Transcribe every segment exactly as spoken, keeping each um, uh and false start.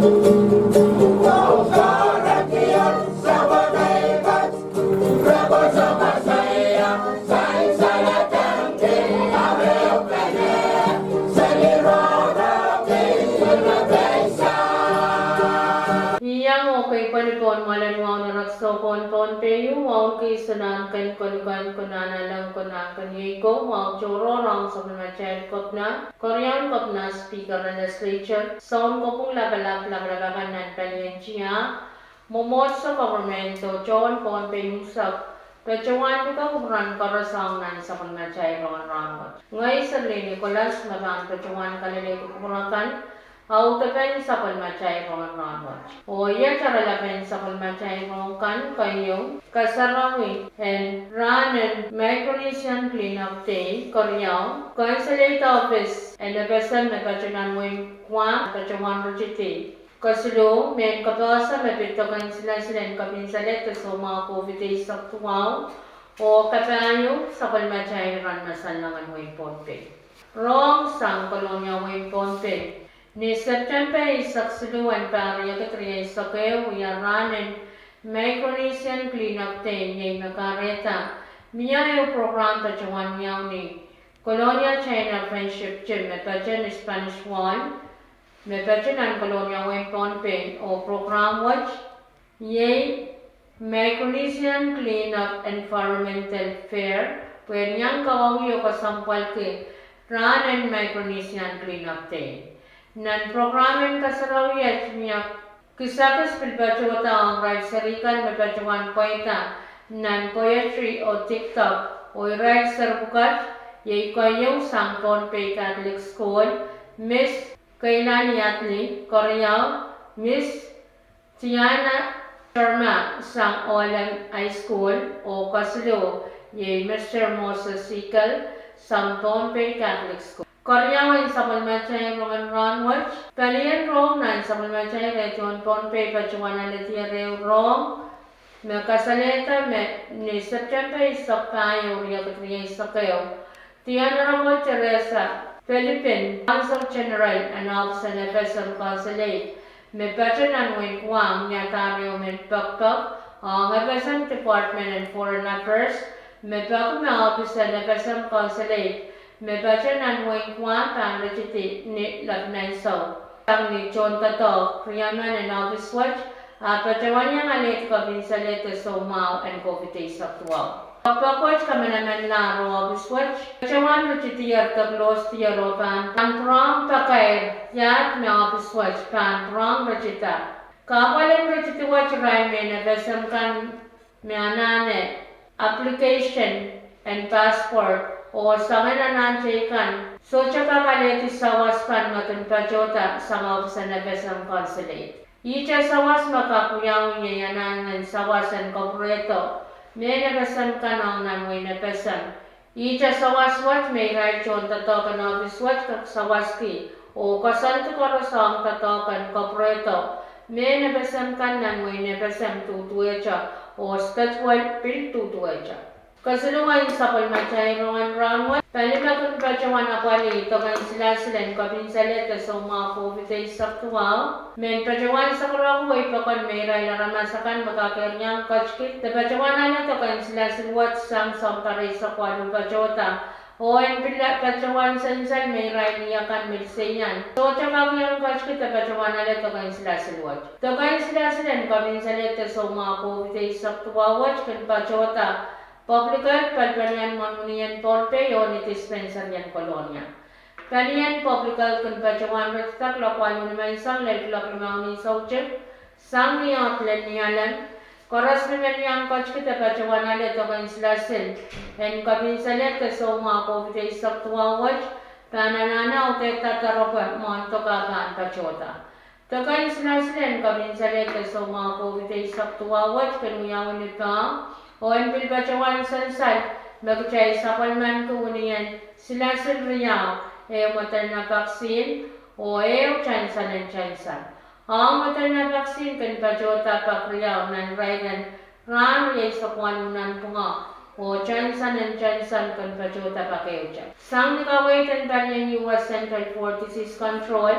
Iang oh kei pali pohn mwoalen wahu nan Rek Sou Pohn Pohnpei, wahu kis nan ken kolikan, konehng alang, konehng ken iei ko, wahu tohrohr ong sapwellimatail Kopina, Keriaun Kopina, Speaker Legislature, Sounkopwung Lapalap, lapalap akan nan palien tiahk, mwomwohdiso, government oh tohn Pohnpei unsek, patohwan pika kupwuren koaros ong nan sapwellimatail rongen rahnwet. Ngehi Serlin Nicholas me pahn patohwan kalelehdi kupwur akan, audepen sapwellimatail rongen rahnwet. Oh iet oaralapen sapwellimatail rong kan keieu: kasarawi en rahn en Micronesian Cleanup Day, keriau, Consulate Office en FSM me pato nan wehin Guam patohwan ritidi. Kesiluh, mehn kapehse me pid doken silasil en kepin salehde soumwahu COVID eisek duwau, oh kapahieu, sapwellimatail iren masanlahngen wehin Pohnpei. Rong sang Kolonia, wehin Pohnpei. Ni September eisek siluh en pahr riekid rieisek ehu, wia rahn en Micronesian Cleanup Day, iei me kahrehda mie ehu prokram patohwan wiawi ni Kolonia China Friendship Gym me pato ni Spanish Wall, me pato nan Kolonia, wehin Pohnpei, oh prokram wet iei Micronesian Cleanup Environmental Fair, pwehn iang kawauwih oh kesempwalki rahn en Micronesian Cleanup Day. Nan prokram en kasarawi wet, mie kisakis pil patohda ong irail seri kan me patohwan pweida nan poetry oh TikTok, oh irail seri pwukat iei keieu sang Pohnpei Catholic School, Miss Keilani Atli, keriau, Miss Tiana Sharma sang Ohlem High School, oh kesiluh iei Mister Moses Siegel sang Pohnpei Catholic School. Keriau en sapwellimatail rongen rahnwet. Palien rong nan sapwellimatail radio en Pohnpei patohwan alehdi ehu rong me kasalehda me ni September eisek pahieu, riekid rieisek ehu, The Honorable Teresa Philippin, Consul General en ohpis en FSM Consulate, me pato nan wehin Guam, ni adahr ehu mehn pekpek ong FSM Department en Foreign Affairs, me peki me ohpis en FSM Consulate me pato nan wehin Guam pahn ritidi ni lapalap ansou. Sang ni tohndoadoahk, riemen en ohpis wet ahpw patohwan iang alehdi kepin salehde soumwahu en COVID eisek duwau. Pekpek wet kamanamanlahr oh ohpis wet patohwan ritidi, eri de close dier oh pahn, pahn pwurehng pakair iahd me ohpis wet pahn pwurehng ritida. Kahpwal en ritidi wet irail mehn FSM kan me anahne application en passport oh soangen anahn teikan, sohte kak alehdi sawas kan me kin patohda sang ohpis en FSM Consulate. Ihte sawas me kak wiawi iei anahn en sawas en kapwurehdo mehn FSM kan ong nan wehin FSM. Ihte sawas wet me irail tohndoadoahk en ohpis wet kak sawaski oh koasoandi koaros ong doadoahk en kapwurehdo mehn FSM kan nan wehin FSM duduwehte, oh schedule pil duduwehte. Kesiluhwen sapwellimatail rongen rahnwet, pali me kin patohwan apwalih doken silasil en kepin salehde soumwahu COVID eisek duwau, mehn patohwan sakarako wehi pokon me irail aramas akan me kak iang ketiki de patohwan ale doken silasil wet sang sounpar eisek waluh patohda, oh en pil patohwan sansal me irail akan me liseian sohte kak iang ketiki de patohwan ale doken silasil wet. Doken silasil en kepin salehde soumwahu COVID eisek duwau wet kin patohda Public Health, Palipalien Mwohn Wini en Pohnpei oh ni dispensary en Kolonia. Palien Public Health kin patohwan ritida kuloak waluh nimenseng lel kuloak limau ni soutik, sang ni ohl lel Nialem. Koaros me men iang ketiki de patohwan ale doken silasil en kepin salehde soumwahu COVID eisek duwau wet pahn anahne audehda doaropwe mwohn dok ah pahn patohda. Doken silasil en kepin salehde soumwahu COVID eisek duwau wet kin wiawi ni pahr, oh en pil patohwan sansal me kitail sapwellimaniki winien silasil riau, ehu Moderna vaccine oh ehu Johnson and Johnson. Ong Moderna vaccine kin patohda pak riau nan irair en rahn rieisek waluh nanpwungara, oh Johnson and Johnson kin patohda pak ehute. Sang ni kaweid en palien US Centers for Disease Control,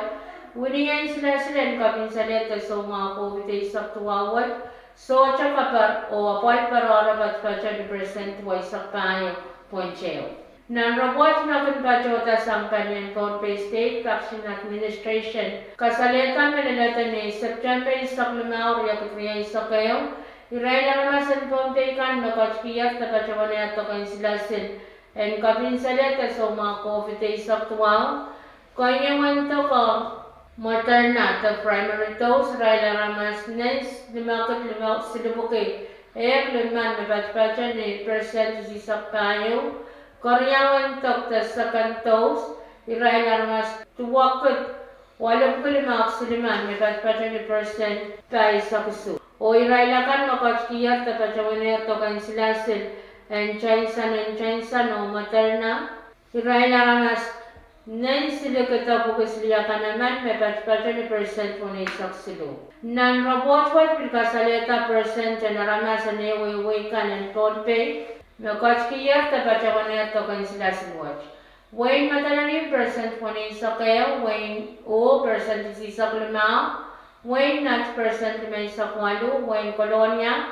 Winien silasil en kapinsalehda soumwahu COVID eisek duwau wet sohte kaper oh apwal perehre patpato ni percent duweisek pahieu point ehu. Nan report me kin patohda sang palien Pohnpei State Vaccine Administration, kasalehda me leledo ni September eisek limau, riekid rieisek ehu, irail aramas en Pohnpei kan me ketikihier de patohwan eh dok en silasil en kapinsalehda soumwahu COVID eisek duwau, kohieng en dok ong Moderna de primary dose, irail aramas nens limekid limau silipwuki ehu limau me patpato ni percent isisek pahieu, keriau en dok de second dose, irail aramas duwekid waluh limau silimau me patpato ni percent pahisek isuh. Oh irail akan me ketikihier de patohwan eh dok en silasil en Johnson and Johnson oh Moderna, irail aramas nens silikid epwiki siliakan emen me patpato ni percent weneisek siluh. Nan report wet pil kasalehda percent en aramas en ehuehu kan en Pohnpei me ketikihier de patohwan eh dok en silasil wet: Wein Madolenihmw percent weneisek ehu, Wein Wu percent isisek limau, Wein Nett percent limeisek waluh, Wein Kolonia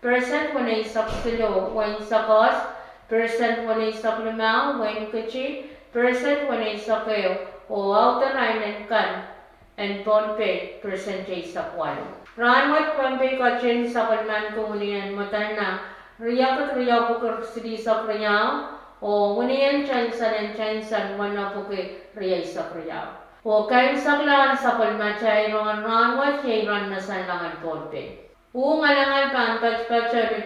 percent weneisek siluh, Wein Sokehs percent weneisek limau, Wein Kitti percent weneisek ehu, oh Outer Island kan en Pohnpei percent eisek waluh. Rahnwet Pohnpei ketin sapwellimaniki winien Moderna riekid riepwiki silihsek riau, oh winien Johnson and Johnson wenepwiki rieisek riau. Oh kaimwiseklahn sapwellimatail rongen rahnwet iei iren me sang langehn Pohnpei. Uhngalahngal pahn patopato ni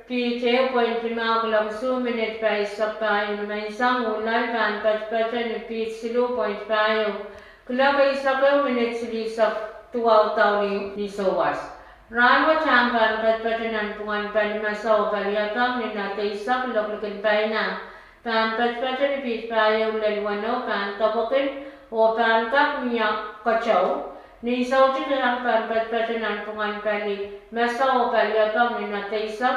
piht ehu point limau kuloak isuh minit pahisek pahieu nimenseng. Uhlal pahn patopato ni piht siluh point pahieu kuloak eisek ehu minit silihsek duwau daulih ni souwas. Rahnwet ahng pahn patopato nanpwungen pali mesa oh pali apang ni knot eisek, loklikin paina pahn patopato ni piht pahieu lel weneu, pahn depwekin oh pahn kak mie keteu. Ni soutik ahng pahn patopato nanpwungen pali mesa oh pali apang ni knot eisek,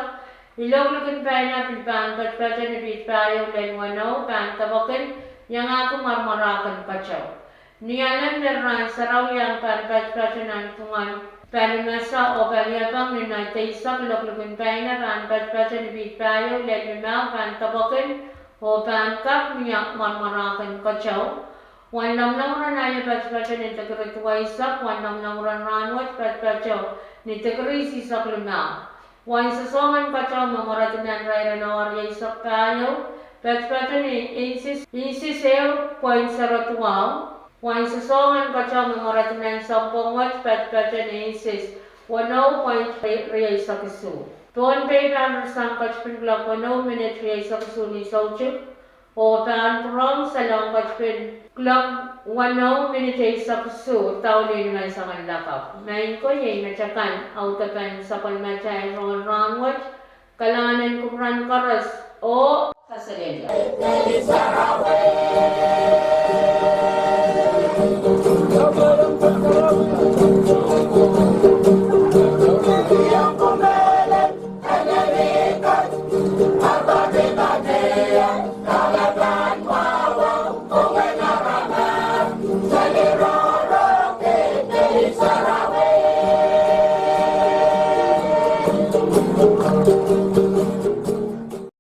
loklikin paina pil pahn patopato ni piht pahieu lel weneu, pahn depwekin iangahki mwarmwarahkin keteu. Ni alem lel rahn sarawi ahng pahn patopato nanpwungen pali mesa oh pali apang ni knot eisek, loklikin paina pahn patopato ni piht pahieu lel limau, pahn depwekin oh pahn kak mie mwarmwarahkin keteu. Wen lamalam ren aio patopato ni dikiri duweisek, wen lamalam ren rahnwet patopato ni dikiri isisek limau. Wen sosohng en keteu me mweredi nan irair en awa rieisek pahieu patopato ni inches, inches ehu point zero duwau. Wen sosohng en keteu me mweredi nan sounpwong wet patopato ni inches weneu point rieisek isuh. Pohnpei pahn risang ketipin kuloak weneu minit rieisek isuh ni soutik, oh pahn pwurehng salong ketipin kuloak weneu minit eisek isuh daulih nimenseng en lakapw. Maing ko, iei met akan audepen sapwellimatail rongen rahnwet. Kalahngan en kupwuren koaros oh kaselehlie.